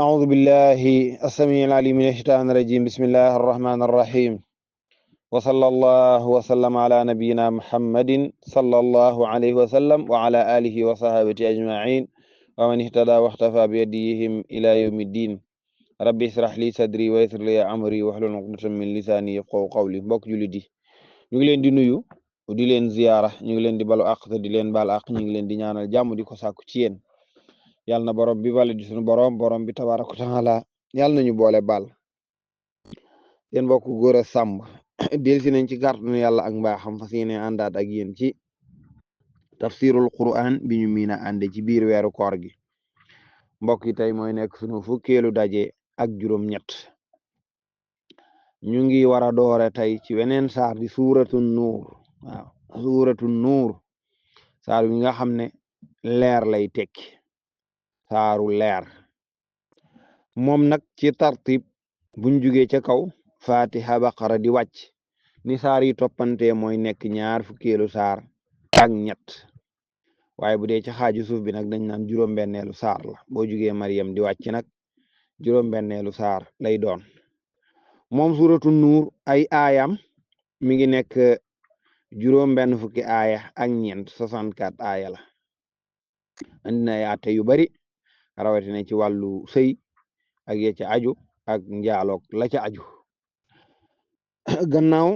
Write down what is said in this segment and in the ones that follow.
أعوذ بالله السميع العليم من الشيطان الرجيم بسم الله الرحمن الرحيم وصلى الله وسلم على نبينا محمد صلى الله عليه وسلم وعلى آله وصحبه أجمعين ومن اهتدى واختفى بيديهم إلى يوم الدين ربي اشرح لي صدري ويسر لي أمري واحلل عقدة من لساني يفقهوا قولي mbokk jullit yi ñu ngi leen di nuyu di leen ziyaara ñu ngi leen di balu àq te di leen baal àq ñu ngi leen di ñaanal jàmm di ko sàkku ci yéen yàlla na borom bi wala di sunu borom bi tabaaraka wa taala yàlla nañu boole baal seen mbokk Gora Samb delsi nañ ci kàttanu yàlla ak mbaaxam fas yéene àndaat ak yéen ci tafsirul quran bi ñu miina ànde ci biir weeru koor gi mbokk yi tey mooy nekk sunu fukkeelu daje ak juróom-ñett ñu ngi war a doore tey ci weneen saar di suuratu nuur waaw suuratu nuur saar wi nga xam ne leer lay tekki saaru leer moom nag ci tartib buñ jugee ca kaw fatiha baqara di wàcc ni saar yi toppante mooy nekk ñaar fukkeelu saar ak ñett waaye bu dee ca xaaju suuf bi nag dañ naan juróom-benneelu saar la boo jugee Mariam di wàcc nag juróom-benneelu saar lay doon moom suuratu nuur ay aayam mi ngi nekk juróom-benn fukki aaya ak ñeent 64 aaya la andi na ay àtte yu bari rawatina ci wàllu sëy ak ya ca aju ak njaaloog la ca aju gannaaw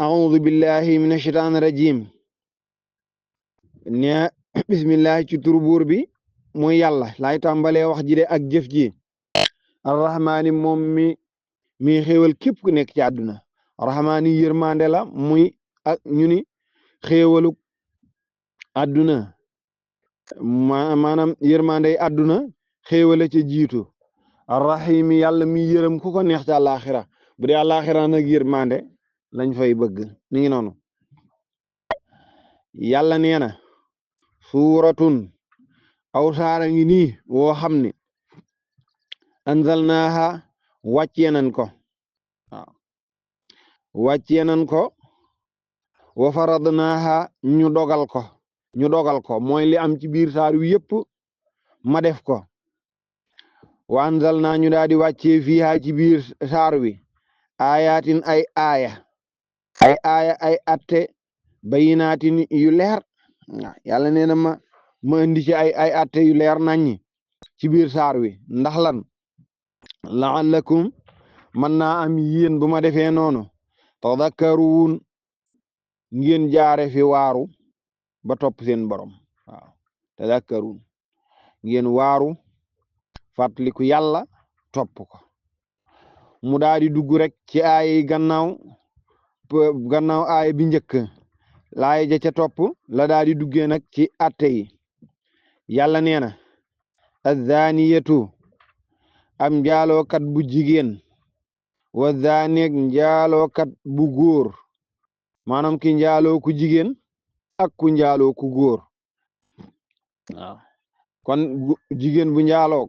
a'udhu billahi minash shaitanir rajim ne bismillah ci turu buur bi mooy yàlla laay tàmbalee wax ji de ak jëf ji arrahmaani moom mi xéewal képp ku nekk ci àdduna arrahmaani yërmande la muy ak ñu ni xéewalu àdduna maanaam yërmande yi àdduna xéewale ca jiitu arrahimi yàlla mi yërëm ku ko neex ci àllaaxira bu dee àllaaxira nag yërmande lañ fay bëgg ni ngi noonu yàlla nee na suuratun aw saara ngi nii woo xam ne anzalnaaha wàccee nañ ko waaw wàccee nañ ko wa faradnaaha ñu dogal ko mooy li am ci biir saar wi yëpp ma def ko wa anzalnaa ñu daal di wàccee fiiha ci biir saar wi ayatin ay aaya ay atte bayinaatin yu leer yàlla nee na ma indi ci ay atte yu leer naññi ci biir saar wi ndax lan la'allakum mën naa am yéen bu ma defee noonu tadakkaruun ngeen jaare fi waaru ba topp seen borom waaw tadakkaruun ngeen waaru fàttaliku yàlla topp ko mu daal di dugg rek ci aaya yi gannaaw aaya bi njëkk laaya ja ca topp la daal di duggee nag ci atte yi yàlla nee na azzaaniyatu am njaalookat bu jigéen wa zaaneeg njaalookat bu góor maanaam ki njaaloo ku jigéen ak ku njaaloo ku góor waaw kon jigéen bu njaaloo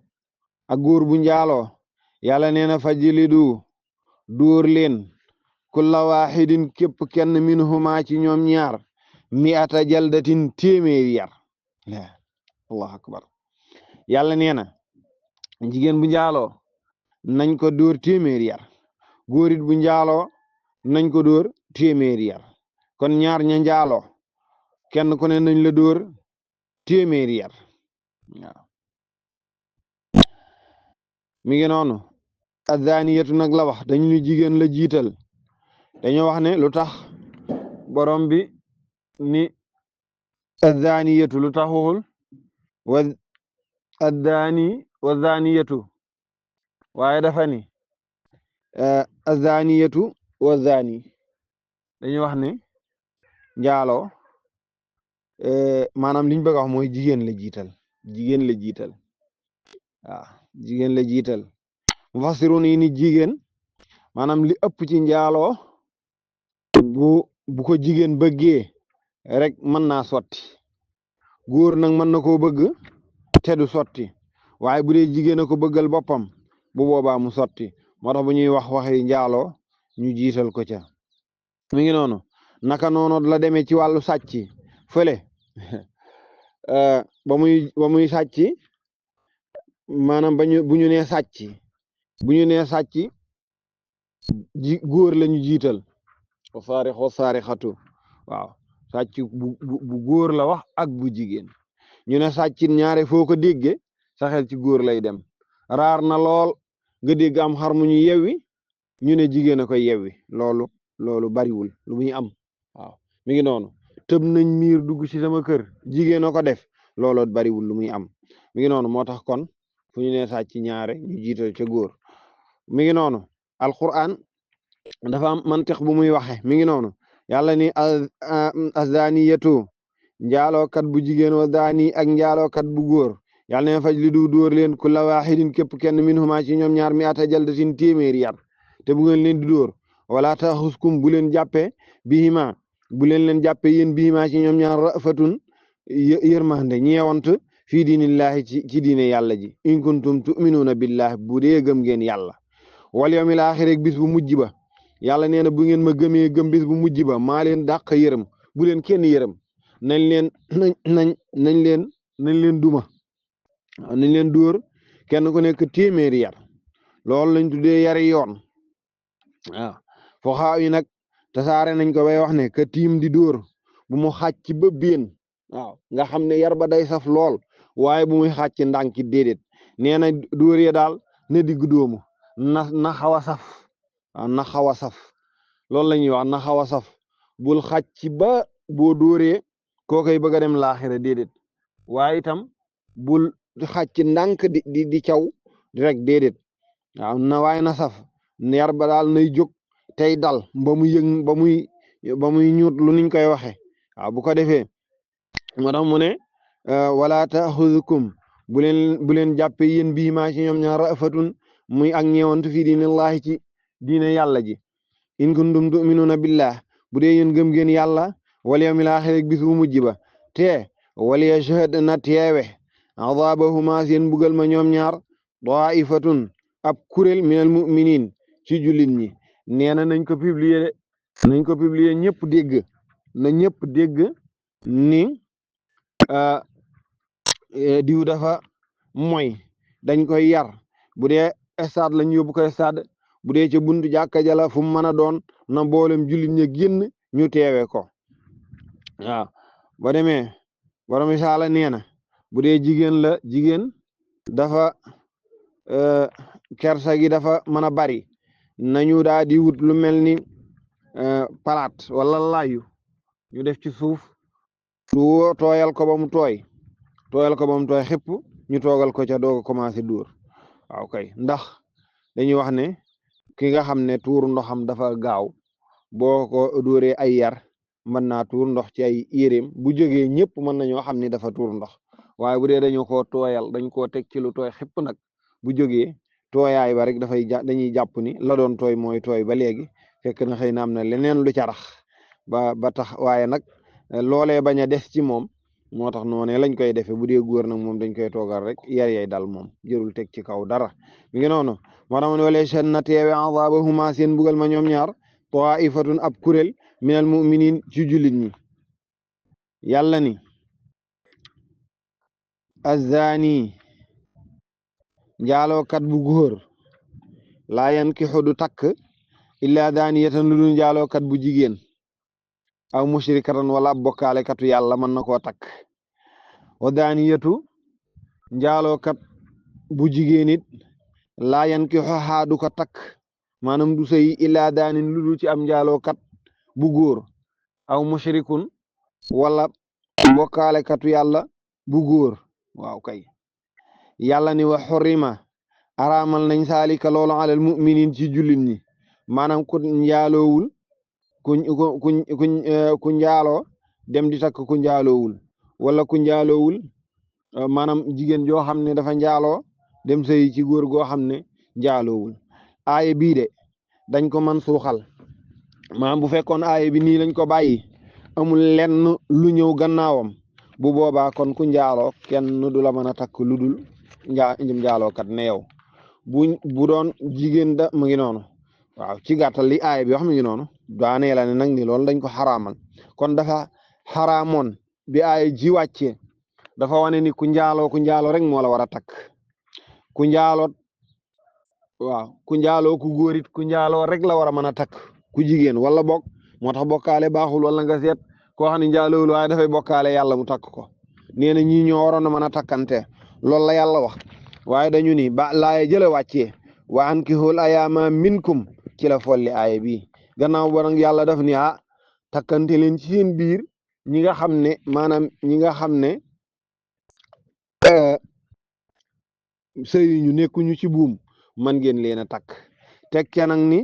ak góor bu njaaloo yàlla nee na fajlidu dóor leen kulla waaxidin képp kenn minhuma ci ñoom ñaar mi'ata jaldatin téeméeri yar allahu akbar yàlla nee na jigéen bu njaaloo nañ ko dóor téeméeri yar góorit bu njaaloo nañ ko dóor téeméeri yar kon ñaar ña njaaloo kenn ku ne nañ la dóor téeméeri yar waaw mi ngi noonu azaniyatu nag la wax dañu ni jigéen la jiital dañoo wax ne lu tax borom bi ni azaniyatu lu tax waxul wa azani wa zaniyatu waaye dafa ni azaniyatu wa zani dañuy wax ne njaaloo maanaam liñ bëgg a wax mooy jigéen la jiital waaw jigéen la jiital mufassirun yi ni jigéen maanaam li ëpp ci njaaloo bu ko jigéen bëggee rek mën naa sotti góor nag mën na koo bëgg te du sotti waaye bu dee jigéen a ko bëggal boppam bu boobaa mu sotti moo tax bu ñuy wax waxi njaaloo ñu jiital ko ca mi ngi noonu naka noonu la demee ci wàllu sàcc fële ba muy sàcc maanaam bu ñu nee sàcc bu ñu nee sàcc góor lañu jiital wa saarixatu waaw sàcc bu góor la wax ak bu jigéen ñu ne sàcc ñaare foo ko dégge sa xel ci góor lay dem raar na lool nga dégg am xar mu ñu yewwi ñu ne jigéen a koy yewwi loolu bariwul lu muy am waaw mi ngi noonu tëb nañ miir dugg ci sama kër jigéen a ko def looloo bariwul lu muy am mi ngi noonu moo tax kon fu ñu nee sàcc ñaare ñu jiital ca góor mi ngi noonu alquran dafa am mantiq bu muy waxe mi ngi noonu yàlla ni azaniyatu njaalookat bu jigéen wa daani ak njaalookat bu góor yàlla ne faj li du dóor leen kulla waaxidin képp kenn minhuma ci ñoom ñaar mi ata jaldatin téeméeri yar te bu ngeen leen di dóor wala taxuskum bu leen jàppe bihima bu leen jàppe yéen bihima ci ñoom ñaar rafatun yërmande ñeewant fii diinillahi ci diine yàlla ji in kuntum tuminuuna billahi bu dee gëm ngeen yàlla wal yawmil aaxir bis bu mujj ba yàlla nee na bu ngeen ma gëmee gëm bis bu mujj ba maa leen dàq yërëm bu leen kenn yërëm nañ leen duma nañ leen dóor kenn ku nekk téeméeri yar loolu lañ tuddee yari yoon waaw fo xaaw yi nag tasaare nañ ko bay wax ne ka tiim di dóor bu mu xàcc ba bien waaw nga xam ne yar ba day saf lool waaye bu muy xàcc ndànki déedéet nee na dóor ya daal na digg dóomu na xaw a saf waaw na xaw a saf loolu la ñuy wax na xaw a saf bul xàcc ba boo dóoree koo koy bëgg a dem laaxira déedéet waaye itam bul xàcc ndànk di caw rek déedéet waaw na waaye na saf yar ba daal nay jóg tey dal ba mu yëg ba muy ñuut lu niñ koy waxe waaw bu ko defee moo tax mu ne wala taaxudukum bu leen jàppe yéen bii maa ci ñoom ñaar rafatun muy ak ñeewantu fii diinillahi ci diine yàlla ji in kuntum tuminuuna billah bu dee yéen gëm ngeen yàlla wal yawmil aaxir bis bu mujj ba te wal yashhad na teewe azaabahuma seen bugal ma ñoom ñaar daifatun ab kuréel minal muminin ci jullit ñi nee na nañ ko publier ñëpp dégg na ñëpp dégg ni diw dafa mooy dañ koy yar bu dee stade lañ yóbbu ko stade bu dee ca buntu jàkka jala fu mu mën a doon na mboolem jullit ñi génn ñu teewe ko waaw ba demee borom misaala nee na bu dee jigéen dafa kersa gi dafa mën a bari nañu daa di wut lu mel ni palaat wala layu ñu def ci suuf lu tooyal ko ba mu tooy xëpp ñu toogal ko ca doog a commencé dóor waaw kay ndax dañuy wax ne ki nga xam ne tuur ndoxam dafa gaaw boo ko dóoree ay yar mën naa tuur ndox ci ay yéreem bu jógee ñëpp mën nañoo xam ni dafa tuur ndox waaye bu dee dañu koo tooyal dañ koo teg ci lu tooy xëpp nag bu jógee tooyaay ba rek dañuy jàpp ni la doon tooy mooy tooy ba léegi fekk na xëy na am na leneen lu ca rax ba tax waaye nag loolee bañ a des ci moom moo tax noonee lañ koy defee bu dee góor nag moom dañ koy toogal rek yay dal moom jërul teg ci kaw dara mi ngi noonu moo tax ma ne wala shan na teewe azaabahuma seen bugal ma ñoom ñaar taifatun ab kuréel minal muminin ci jullit ñi yàlla ni azzaani njaalookat bu góor laa yankixu du takk illa daaniyatan lu dul njaalookat bu jigéen aw mushrikatan wala ab bokkaalekatu yàlla mën na koo takk wa daaniyatu njaalookat bu jigéen it laa yankixu xaadu ko takk maanaam du sëy illa daanin lu dul ci am njaalookat bu góor aw mushrikun wala bokkaalekatu yàlla bu góor waaw kay yàlla ni wa xurima araamal nañ saalika loolu alal muminin ci jullit ñi maanaam ku njaaloowul ku njaaloo dem di takk ku njaaloowul wala ku njaaloowul maanaam jigéen joo xam ne dafa njaaloo dem sëy ci góor goo xam ne njaaloowul aaye bii de dañ ko man suuxal maanaam bu fekkoon aaye bi nii lañ ko bàyyi amul lenn lu ñëw gannaawam bu boobaa kon ku njaaloo kenn du la mën a takk lu dul njaalookat ne yow bu doon jigéen da mu ngi noonu waaw ci gàttal li aaya bi wax mi ngi noonu daanee la ne nag ni loolu dañ ko xaraamal kon dafa xaraamoon bi aaya ji wàccee dafa wane ni ku njaaloo rek moo la war a takk ku njaaloot waaw ku njaaloo ku góorit ku njaaloo rek la war a mën a takk ku jigéen wala bokk moo tax bokkaale baaxul wala nga seet koo xam ne njaaloowul waaye dafay bokkaale yàlla mu takk ko nee na ñii ñoo waroon a mën a takkante loolu la yàlla wax waaye dañu ni ba laaye jële wàccee wa ankihul ayaama minkum ci la folli aaye bii gannaaw ba nag yàlla daf ni takkante leen ci seen biir ñi nga xam ne maanaam ñi nga xam ne sëy ñu nekkuñu ci buum man ngeen leen a takk tekke nag ni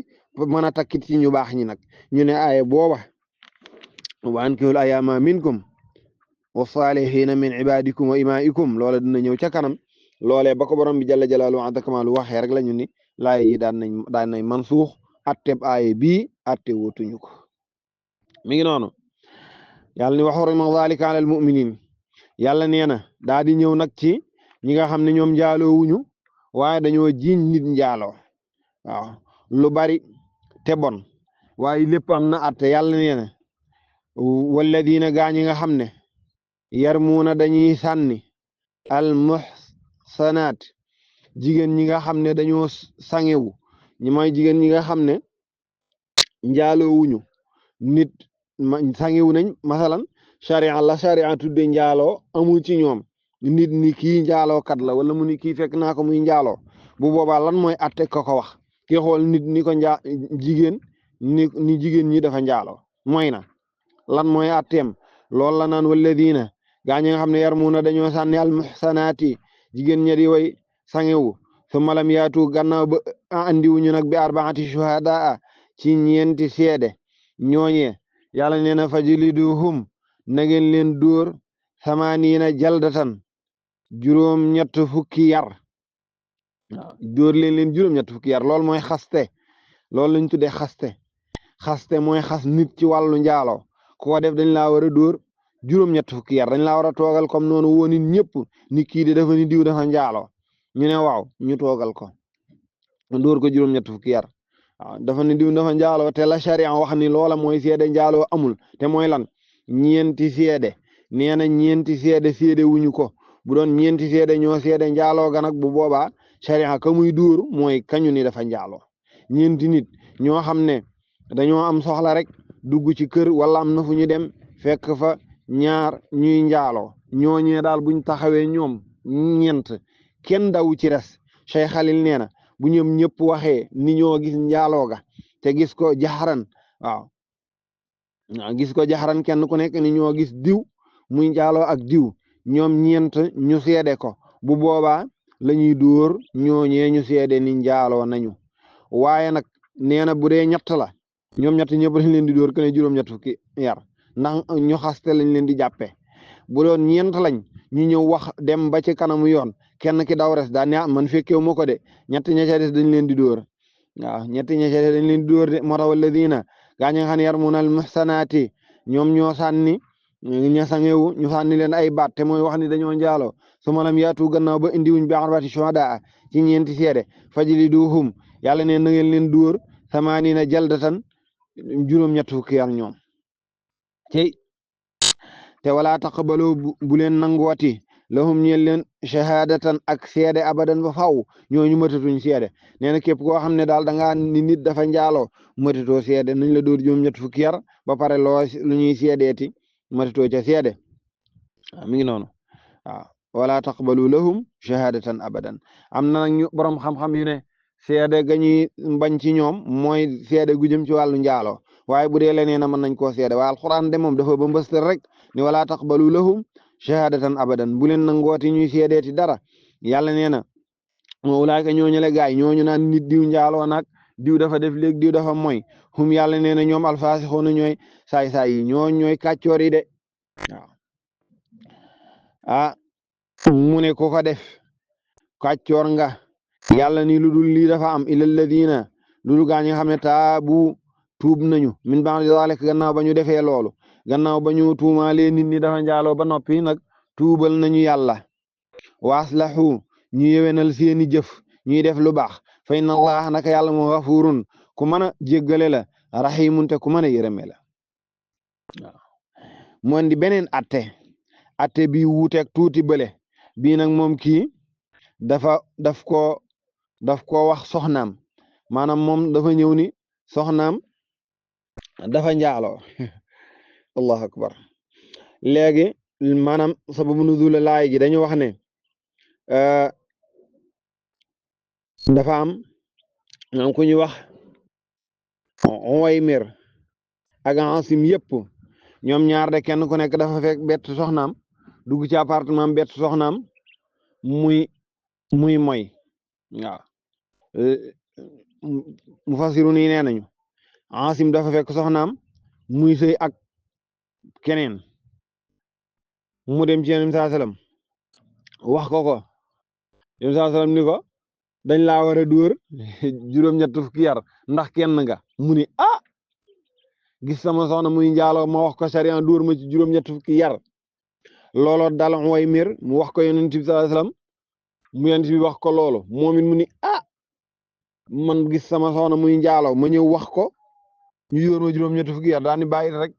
mën a takkit ci ñu baax ñi nag ñu ne aaye booba wa ankihul ayaama minkum wa saalihiina min ibadikum wa imaikum loola dina ñëw ca kanam loolee ba ko borom bi jalla jalaalu wa adakamalu waxee rek la ñu ni laay yi daan nañ mansuux atteb aaye bii atte wootuñu ko mi ngi noonu yàlla ni wa hurrima zaalika alal mu'miniin yàlla nee na daa di ñëw nag ci ñi nga xam ne ñoom njaaloo wuñu waaye dañoo jiiñ nit njaaloo waaw lu bari te bon waaye lépp am na atte yàlla nee na walladina gaa ñi nga xam ne yarmuuna dañuy sànni al muhsanaat jigéen ñi nga xam ne dañoo sangewu ñi mooy jigéen ñi nga xam ne njaaloo wuñu nit sangewu nañ masalan sharia tudde njaaloo amul ci ñoom nit ni kii njaaloo kat la wala mu ni kii fekk naa ko muy njaaloo bu boobaa lan mooy atte ko wax ki xool nit ni ko jigéen ni jigéen ñi dafa njaaloo mooy na lan mooy atteem loolu la naan walladina gaa ñi nga xam ne yarmuuna dañoo sànni al muhsanaati jigéen ña di way sangewu summa lam yaatu gannaaw ba andiwuñu nag bi arbaati shuhadaa ci ñeenti seede ñooñee yàlla nee na fajliduhum na ngeen leen dóor samaaniina jaldatan juróom-ñett fukki yar waaw dóor leen juróom-ñett fukki yar loolu mooy xaste loolu lañ tuddee xaste mooy xas nit ci wàllu njaaloo ku ko def dañ laa war a dóor juróom-ñett fukki yar dañ laa war a toogal comme noonu woo nit ñëpp ni kii de dafa ni diw dafa njaaloo ñu ne waaw ñu toogal ko dóor ko juróom-ñett fukki yar waaw dafa ni diw dafa njaaloo te la sharia wax ni loola mooy seede njaaloo amul te mooy lan ñeenti seede nee na ñeenti seede wuñu ko bu doon ñeenti seede ñoo seede njaaloo ga nag bu boobaa sharia ka muy dóor mooy kañu ni dafa njaaloo ñeenti nit ñoo xam ne dañoo am soxla rek dugg ci kër wala am na fu ñu dem fekk fa ñaar ñuy njaaloo ñooñee daal buñ taxawee ñoom ñeent kenn daw ci res Cheikh Khalil nee na bu ñoom ñëpp waxee ni ñoo gis njaaloo ga te gis ko jaxaran waaw gis ko jaxaran kenn ku nekk ni ñoo gis diw muy njaaloo ak diw ñoom ñeent ñu seede ko bu boobaa la ñuy dóor ñooñee ñu seede ni njaaloo nañu waaye nag nee na bu dee ñett la ñoom ñett ñëpp lañ leen di dóor kenn juróom-ñett fukki yar ndax ñu xaste lañ leen di jàppee bu doon ñeent lañ ñu ñëw wax dem ba ci kanamu yoon kenn ki daw res daan ne man fekkewu ma ko de ñett ña ca des dañ leen di dóor waaw ñett ña ca des dañ leen di dóor de moo tax walladina gaa ñi nga xam ne yarmuna al muhsanaati ñoom ñoo sànni ña sangewu ñu sànni leen ay baat te mooy wax ni dañoo njaaloo su ma lam yaatu gannaaw ba indiwuñ bi arbaati shuhadaa ci ñeenti seede fajliduhum yàlla ne na ngeen leen dóor samaaniina jaldatan juróom-ñett fukki yar ñoom te wala taqbaloo bu leen nangooti lahum ñeel leen shahadatan ak seede abadan ba faw ñooñu matatuñ seede nee na képp koo xam ne daal da ngaa ni nit dafa njaaloo matatoo seede nañ la dóor juróom-ñett fukki yar ba pare lu ñuy seedeeti matatoo ca seede waaw mi ngi noonu waaw wala taqbalu lahum shahadatan abadan am na nag ñu borom xam-xam yu ne seede ga ñuy bañ ci ñoom mooy seede gu jëm ci wàllu njaaloo waaye bu dee leneen a mën nañ koo seede waaye alquran de moom dafa ba mbëstal rek ni wala taqbalu lahum shahadatan abadan bu leen nangooti ñuy seedeeti dara yàlla nee na ulaayka ñooñu la gaay ñooñu naan nit diw njaaloo nag diw dafa def léegi diw dafa moy hum yàlla nee na ñoom alfaasixoona ñooy saay-saay yi ñooy kàccoor yi de waaw mu ne ku ko def kàccoor nga yàlla ni lu dul lii dafa am ilal ladina lu dul gaa ñi nga xam ne taabu tuub nañu min ba'di zalik gannaaw ba ñu defee loolu gannaaw ba ñu tuumaalee nit ñi dafa njaaloo ba noppi nag tuubal nañu yàlla wa aslahu ñu yewenal seeni jëf ñuy def lu baax fa inna allah naka yàlla moo gafurun ku mën a jéggale la rahimun te ku mën a yërëme la waaw mu andi beneen atte bi wuuteeg tuuti bële bii nag moom kii daf ko wax soxnaam maanaam moom dafa ñëw ni soxnaam dafa njaaloo allahu akbar léegi maanaam sababu nuzul laay ji dañu wax ne dafa am ku ñuy wax Uwaymir ak Asim yëpp ñoom ñaar de kenn ku nekk dafa fekk bett soxnaam dugg ci appartement bett soxnaam muy moy waaw mufassiru nii nee nañu Asim dafa fekk soxnaam muy sëy ak keneen mu dem ci Yonent bi sallam wax ko Yonent bi sallam ni ko dañ laa war a dóor juróom-ñett fukki yar ndax kenn nga mu ni gis sama soxna muy njaaloo ma wax ko sariya dóor ma ci juróom-ñett fukki yar looloo dal Uwaymir mu wax ko Yonent bi sallam mu Yonent bi wax ko loolu moom it mu ni man gis sama soxna muy njaaloo ma ñëw wax ko ñu dóor ma juróom-ñett fukki yar daal ni bàyyi rek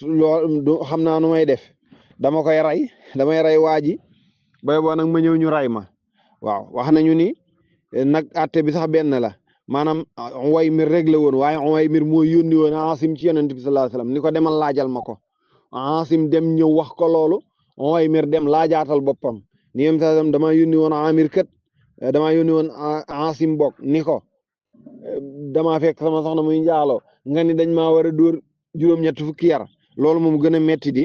loolu xam naa nu may def damay rey waa ji bay boo nag ma ñëw ñu ray ma waaw wax nañu ni nag àtte bi sax benn la maanaam Uwaymir rek la woon waaye Uwaymir moo yónni woon Asim ci Yonent bi sallallahu alayhi wasallam ni ko demal laajal ma ko Asim dem ñëw wax ko loolu Uwaymir dem laajaatal boppam ni Yonent bi sallallahu alayhi wasallam damaa yónni woon Amir kat damaa yónni woon Asim bokk ni ko damaa fekk sama soxna muy njaaloo nga ni dañ maa war a dóor juróom-ñett fukki yar loolu moom gën a metti di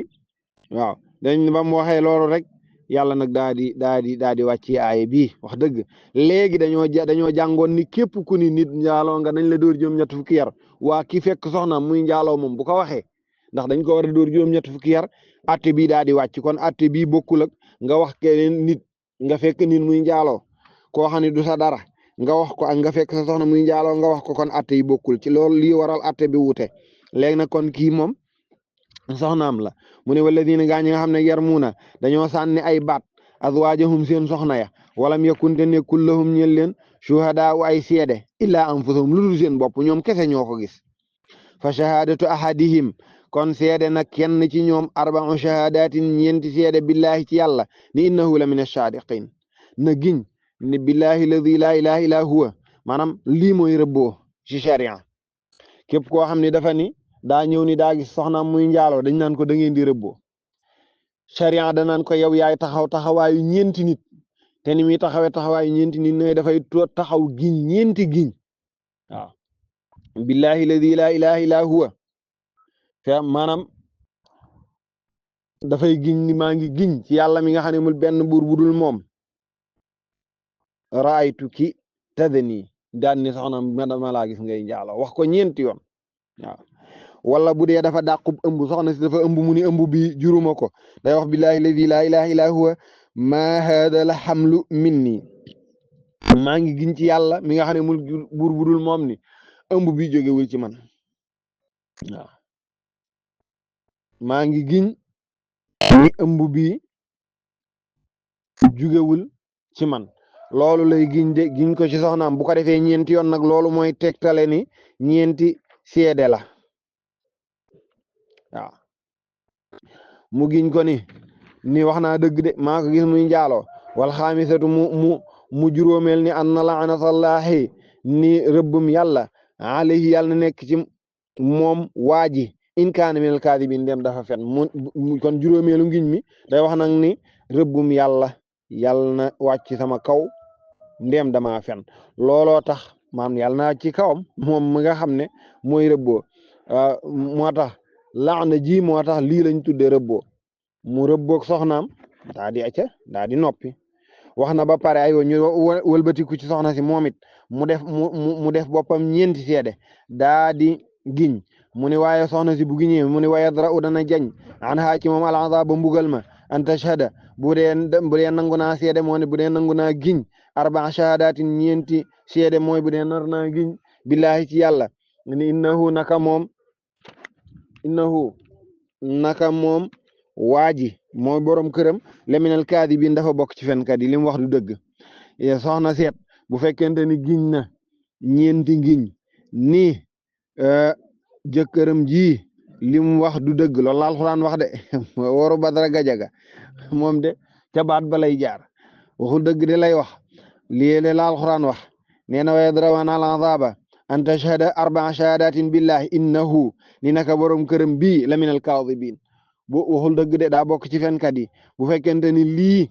waaw dañ ba mu waxee loolu rek yàlla nag daa di wàcc aaye bii wax dëgg léegi dañoo jàngoon ni képp ku ni nit njaaloo nga dañ la dóor juróom-ñett fukki yar waa ki fekk soxna muy njaaloo moom bu ko waxee ndax dañ ko war a dóor juróom-ñett fukki yar atte bii daa di wàcc kon atte bii bokkul ak nga wax keneen nit nga fekk nit muy njaaloo koo xam ne du sa dara nga wax ko ak nga fekk sa soxna muy njaaloo nga wax ko kon atte yi bokkul ci loolu lii waral atte bi wute léegi nag kon kii moom soxnaam la mu ne walladina gaa ñi nga xam ne yarmuuna dañoo sànni ay baat azwaajahum seen soxna ya walam yakunte nekkul lahum ñeel leen shuhadaa ay seede illaa anfusahum lu dul seen bopp ñoom kese ñoo ko gis fa shahadatu ahadihim kon seede nag kenn ci ñoom arba'u shahadatin ñeenti seede billahi ci yàlla ni innahu la min ash-saadiqin na giñ ni billahi alladi laa ilaha illa huwa maanaam lii mooy rëbboo ci sharia képp koo xam ne dafa ni daa ñëw ni daa gis soxnaam muy njaaloo dañ naan ko da ngeen di rëbboo sharia da naan ko yow yaay taxawaayu ñeenti nit te ni muy taxawaayu ñeenti nit ne dafay taxaw giñ ñeenti giñ waaw billahi alladi laa ilaha illa huwa te maanaam dafay giñ ni maa ngi giñ ci yàlla mi nga xam ne mul benn buur bu dul moom raaytu ki tadani daan ni soxnaam dama laa gis ngay njaaloo wax ko ñeenti yoon waaw wala bu dee dafa dàqub ëmb soxna si dafa ëmb mu ni ëmb bi juruma ko day wax billahi alladi laa ilaha illa huwa ma hada la xamlu minni maa ngi giñ ci yàlla mi nga xam ne mul buur bu dul moom ni ëmb bi jógewul ci man waaw maa ngi giñ ni ëmb bi jógewul ci man loolu lay giñ ko ci soxnaam bu ko defee ñeenti yoon nag loolu mooy tegtale ni ñeenti seede la waaw mu giñ ko ni wax naa dëgg de maa ko gis muy njaaloo wal xaamisatu mu juróomeel ni anna laanatallahi ni rëbbum yàlla alayhi yàlla na nekk ci moom waaji in kaana minal kaadibiin dem dafa fen mu kon juróomeelu ngiñ mi day wax nag ni rëbbum yàlla na wàcc sama kaw ndem dama fen looloo tax maam yàlla na ci kawam moom mi nga xam ne mooy rëbboo moo tax laana ji moo tax lii lañ tudde rëbboo mu rëbboog soxnaam daa di noppi wax na ba pare aywa ñu wëlbatiku ci soxna si moom it mu def boppam ñeenti seede daa di giñ mu ne waaye soxna si bu giñee mu ne wa yadra'u dana jañ an haa ci moom al-azaab ba mbugal ma an tashhada bu dee nangu naa seede moo ne bu dee nangu naa giñ arba'a shahadatin ñeenti seede mooy bu dee nar naa giñ billahi ci yàlla ni innahu naka moom waaji mooy borom këram laminal kaadibiin dafa bokk ci fenkat yi li mu wax du dëgg soxna seet bu fekkente ni giñ na ñeenti giñ ni jëkkëram ji li mu wax du dëgg loolu la Alxuraan wax de waru Badara Gajaga moom de ca baat ba lay jaar waxul dëgg de lay wax lii la alquran wax nee na wa yadrawana al azaba an tashhada arbaa shahadatin billahi innahu ni naka borom këram bii la minal kaadibin bu waxul dëgg de daa bokk ci fenkat yi bu fekkente ni lii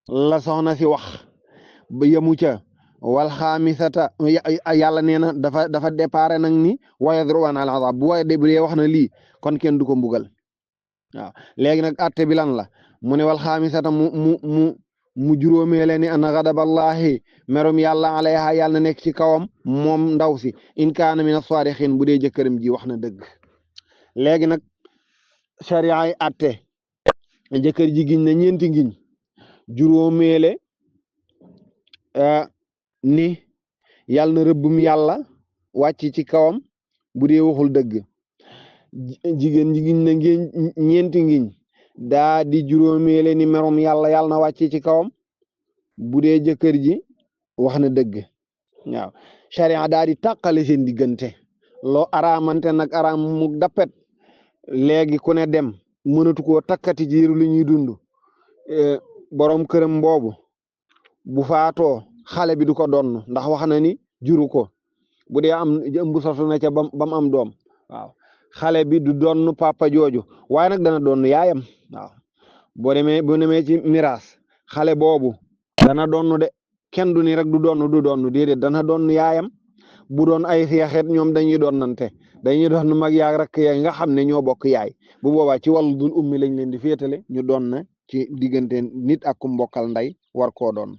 la soxna si wax ba yemu ca wal xaamisata yàlla nee na dafa déparé nag ni wa yadrawana al azab bu waaye dee wax na lii kon kenn du ko mbugal waaw léegi nag atte bi lan la mu ne wal xaamisata mu juróomeele ni ana xadaballahi merum yàlla alayha yàlla na nekk ci kawam moom ndaw si in kaana mina saadiqin bu dee jëkkëram ji wax na dëgg léegi nag sharia ay atte jëkkër ji giñ na ñeenti ngiñ juróomeele ni yàlla na rëbbum yàlla wàcc ci kawam bu dee waxul dëgg jigéen ji giñ na ñeenti ngiñ daa di juróomeele ni merum yàlla na wàcc ci kawam bu dee jëkkër ji wax na dëgg waaw sharia daa di tàqale seen diggante loo araamante nag araam mu dappet léegi ku ne dem mënatu koo takkati jiiru li ñuy dund borom këram boobu bu faatoo xale bi du ko donn ndax wax na ni juru ko bu dee am ëmb sosu na ca bam am doom waaw xale bi du donn papa jooju waaye nag dana donn yaayam waaw boo demee ci miraas xale boobu dana donn de kenn du ni rek du donn déedéet dana donn yaayam bu doon ay seexet ñoom dañuy donnante dañuy doon mag yaag rek ya nga xam ne ñoo bokk yaay bu boobaa ci wàllu dul ummi lañ leen di féetale ñu doon na ci diggante nit ak ku mbokkal nday war koo doon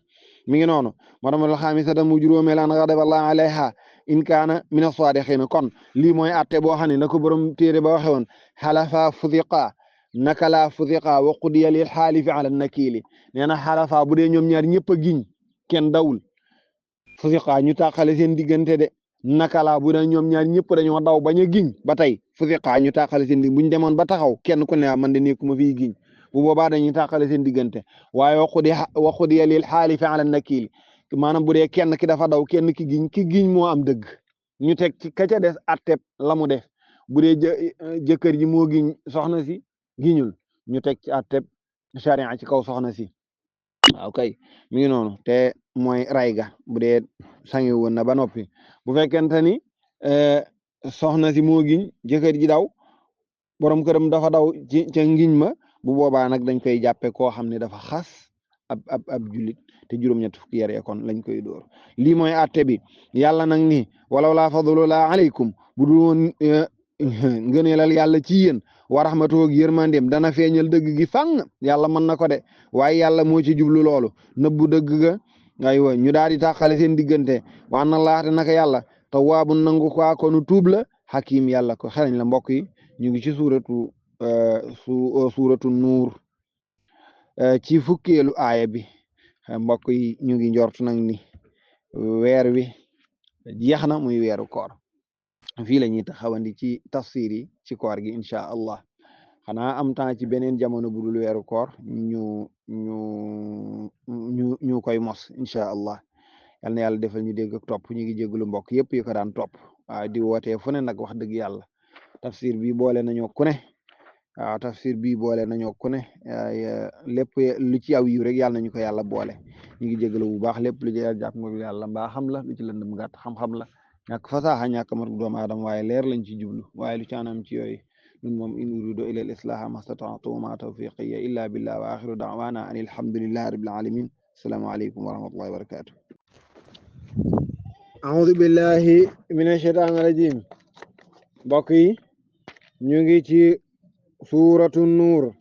mi ngi noonu moo tax ma xaamisata mu juróomeel an ghadaballahu alayha in kaana mina saadiqiina kon lii mooy atte boo xam ne na ko borom téere ba waxe woon xalafa fudiqa naka laa fudiqa wa qudiya lil xaalifi ala nakiili nee na xalafa bu dee ñoom ñaar ñëpp a giñ kenn dawul fudiqa ñu tàqale seen diggante de naka laa bu dee ñoom ñaar ñëpp dañoo daw bañ a giñ ba tey fudiqa ñu tàqale seen diggante buñ demoon ba taxaw kenn ku ne man de nekkuma fii giñ bu boobaa dañuy tàqale seen diggante waaye wa qudiya lil xaalifi ala nakiili maanaam bu dee kenn ki dafa daw kenn ki giñ moo am dëgg ñu teg ci ka ca des atteb la mu def bu dee jëkkër ji moo giñ soxna si giñul ñu teg ci atteb charia ci kaw soxna si waaw kay mi ngi noonu te mooy rayga bu dee sangi woon na ba noppi bu fekkente ni soxna si moo giñ jëkkër ji daw borom këram dafa daw ci ca ngiñ ma bu boobaa nag dañ koy jàppe koo xam ne dafa xas ab jullit te juróom-ñett fukki yar kon lañ koy dóor lii mooy atte bi yàlla nag ni walaw laa fadlullah aleykum bu dul woon ngëneelal yàlla ci yéen wa rahmatuhu ak yërmandeem dana feeñal dëgg gi fang yàlla mën na ko de waaye yàlla moo ci jublu loolu nëbbu dëgg ga aywa ñu daal di tàqale seen diggante wa anna allah te naka yàlla tawwaabun nangu ko konu tuub la hakim yàlla ko xereñ la mbokk yi ñu ngi ci suuratu nuur ci fukkeelu aaya bi mbokk yi ñu ngi njort nag ni weer wi jeex na muy weeru koor fii la ñuy taxawandi ci tafsir yi ci koor gi incha allah xanaa am temps ci beneen jamono bu dul weeru koor ñu koy mos incha allah yal na yàlla defal ñu dégg ak topp ñu ngi jégalu mbokk yëpp yu ko daan topp waaw di wootee fu ne nag wax dëgg yàlla tafsir bi boole nañoo ku ne waaw tafsir bi boole nañoo ku ne lépp lu ci aw yiw rek yàlla nañu ko yàlla boole ñu ngi jégalu bu baax lépp lu ci jàpp nga yàlla mbaa xam la lu ci lëndëm gàtt xam-xam la ñàkk fasaaxa ñàkk mat doomu aadama waaye leer lañ ci jublu waaye lu ci anam ci yooyu ñun moom in uridu illa al islaha mastata'tu wa ma tawfiqiya illa billah wa axiru da'wana an alhamdulillahi rabbil alamin assalaamu aleykum wa rahmatullahi wa barakatuh a'udhu billahi minash shaitanir rajim mbokk yi ñu ngi ci suuratu nuur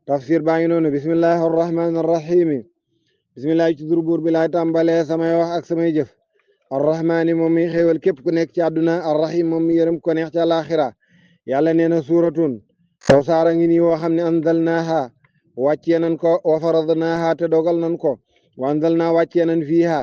tafsir baa ngi noonu bismillahi arrahmani arrahim bismillahi ci tur buur bi laay tàmbalee samay wax ak samay jëf arrahmaani moom mi xéewal képp ku nekk ci àdduna arrahim moom mi yërëm ko neex ci àlaxira yàlla nee na suuratun saw saara ngi nii woo xam ne anzalnaaha wàccee nan ko wa faradnaaha te dogal nan ko wa anzalnaa wàccee nan fiiha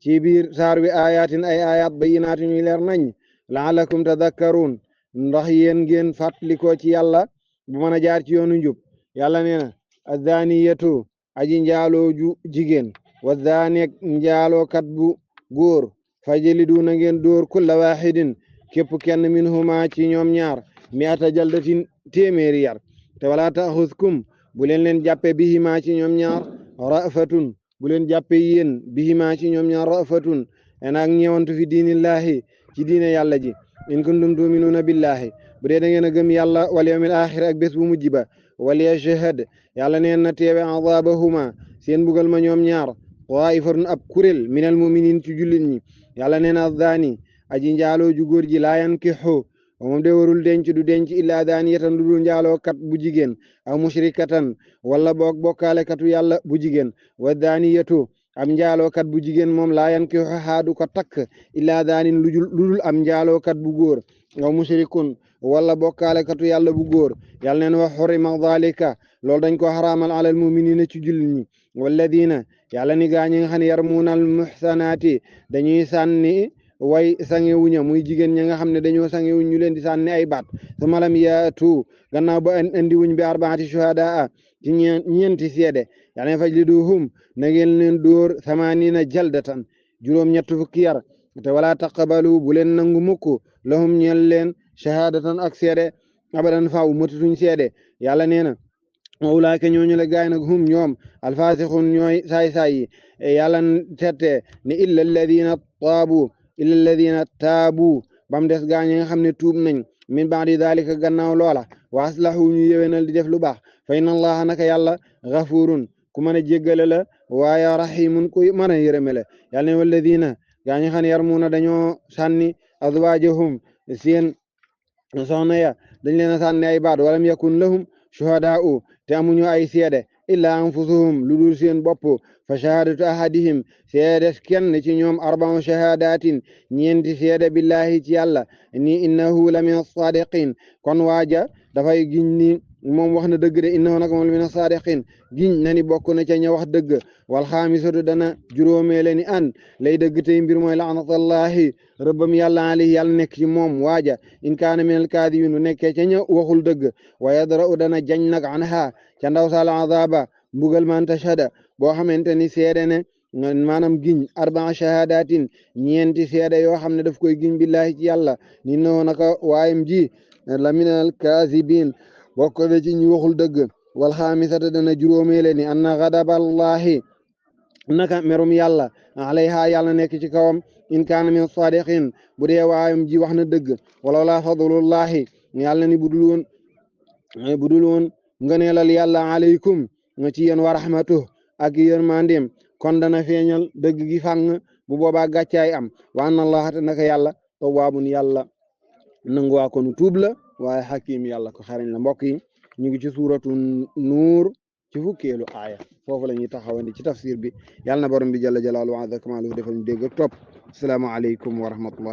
ci biir saar wi ayatin ay ayat bayinaatin yu leer nañ laalakum tadakkaruun ndax yéen ngeen fàttalikoo ci yàlla bu mën a jaar ci yoonu njub yàlla nee na azaniyatu aji njaaloo ju jigéen wa zaani njaalookat bu góor fajlidu na ngeen dóor kulla waxidin képp kenn minhuma ci ñoom ñaar mi'ata jaldatin téeméeri yar te wala taxuskum bu leen jàppe bihima ci ñoom ñaar rafatun bu leen jàppee yéen bihimaa ci ñoom ñaar rafatun enaak ñeewantu fi diinillahi ci diine yàlla ji in kuntum tuminuuna billahi bu dee da ngeen a gëm yàlla wal yawmil axir ak bés bu mujj ba wal yashhad yàlla neen na teewe azabahuma seen bugal ma ñoom ñaar taifatun ab kuréel minal muminin ci jullit ñi yàlla neen a daani aji njaaloo ju góor ji laa yankixu moom de warul denc du denc illaa daaniyatan lu dul njaaloo kat bu jigéen aw mushrikatan wala boog bokkaalekatu yàlla bu jigéen wa daaniyatu am njaalookat bu jigéen moom laa yankixu xaadu ko takk illaa daanin lu dul am njaalookat bu góor aw mushrikun wala bokkaalekatu yàlla bu góor yàlla neen wax xurima dalika loolu dañ ko xaraamal alal muminina ci jullit ñi walladina yàlla ni gaa ñi nga xam ne yarmuuna al muxsanaati dañuy sànni way sangewuña muy jigéen ñi nga xam ne dañoo sangewuñ ñu leen di sànni ay baat su malam yaatu gannaaw ba andi wuñ bi arbaati shuhadaa ci ñeenti seede yàlla ne fajliduhum na ngeen leen dóor samanina jaldatan juróom-ñett fukki yar te wala taqabalu bu leen nangu mukk lahum ñeel leen shahadatan ak seede abadan faaw matutuñ seede yàlla nee na ulaaka ñooñu la gaay nag hum ñoom alfaasixun ñooy saay-saay yi yàlla tette ne illa alladina taabu bam des gaa ñi nga xam ne tuub nañ min baadi dalika gannaaw loola wa aslahu ñu yéwénal di def lu baax fa inna allaha naka yàlla gafurun ku mën a jéggale la waaye rahimun ku mën a yërëme la yàlla ne walladina gaa ñi xam ne yarmuuna dañoo sànni azwaajahum seen soxna ya dañ leen a sànni ay baat walam yakun lahum shuhadaa'u te amuñu ay seede illa anfusuhum lu dul seen bopp fa shahadatu ahadihim seede kenn ci ñoom arba'u shahadatin ñeenti seede billahi ci yàlla ni innahu la min as-sadiqin kon waaja dafay giñ ni moom wax na dëgg de innahu naka moom la min as-sadiqin giñ na ni bokk na ca ña wax dëgg wal xaamisatu dana juróomeele ni an lay dëgg tey mbir mooy laanatallahi rëbbam yàlla alayhi yàlla nekk ci moom waaja in kaana min al-kaadibin bu nekkee ca ña waxul dëgg wa yadra'u dana jañ nag anha ca ndaw sal azaba mbugal man tashhada boo xamante ni seede ne maanaam giñ arbaa shahadatin ñeenti seede yoo xam ne daf koy giñ billahi ci yàlla ni noo naka waayam ji la minal kaasibin bokk na ci ñi waxul dëgg wal xaamisata dana juróomeele ni anna gadaballahi naka merum yàlla alayha yàlla nekk ci kawam in kaana min sadiqin bu dee waayam ji wax na dëgg wala la fadlullahi yàlla ni budul woon ngëneelal yàlla alaykum ci yéen wa rahmatuh ak yërmandeem kon dana feeñal dëgg gi fàng bu boobaa gàccaay am wa anna allaha te naka yàlla tawwaabun yàlla nanguwaa ko nu tuub la waaye xakim yàlla ko xarañ la mbokk yi ñu ngi ci suuratu nuur ci fukkeelu aaya foofu la ñuy taxawandi ci tafsir bi yàlla na borom bi jalla jalaaluhu wa azza kamaaluhu defal ñu dégg ak topp assalaamu aleykum wa rahmatullah